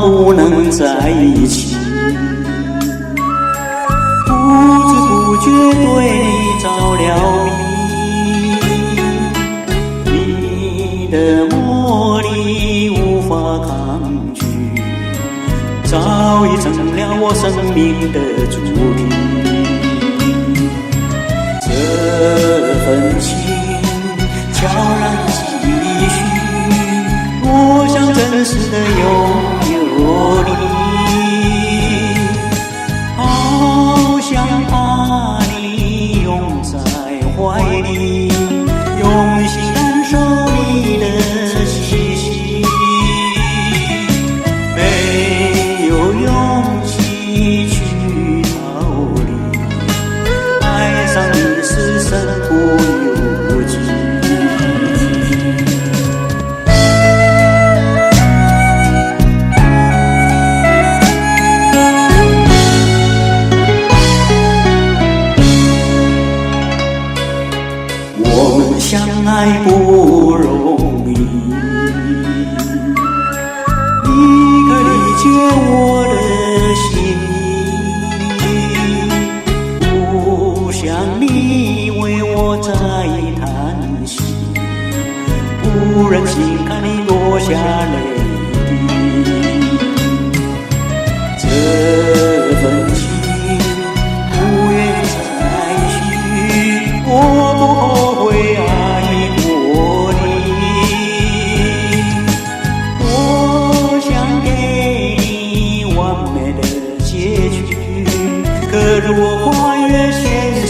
不能在一起，不知不覺對你著了迷，你的魔力無法抗拒，早已成了我生命的主題。這份情悄然繼續，我想真實的擁有你，好想把你擁在懷裡，用心感受你的氣息，沒有勇氣去逃離，愛上你是身不由己。我們相愛不容易，你可理解我的心意，不想你為我再嘆息，不忍心看你落下淚滴。這份情無緣再續，我不後悔愛過你。我想給你完美的結局，可如果跨越現實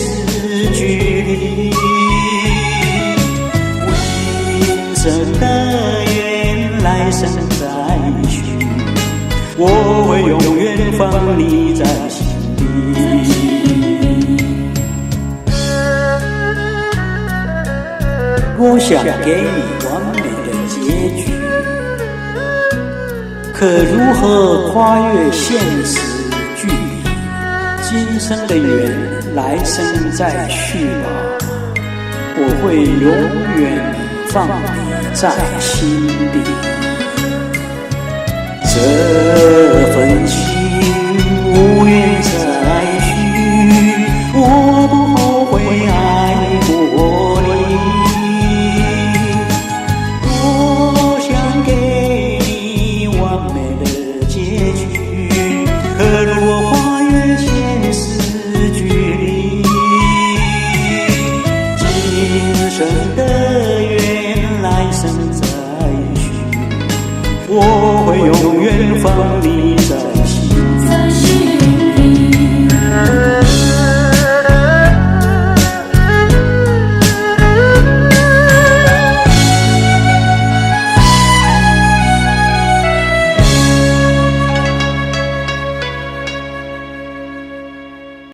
距離，今生的緣來生再續，我會永遠放你在心底。我想給你完美的結局，可如何跨越現實距離？今生的緣，來生再續吧。我會永遠放你在心底。這份情無緣再續，我不後悔愛過你。我想給你完美的結局，可如果跨越現實距離，今生的緣來生再續，我會永遠放你。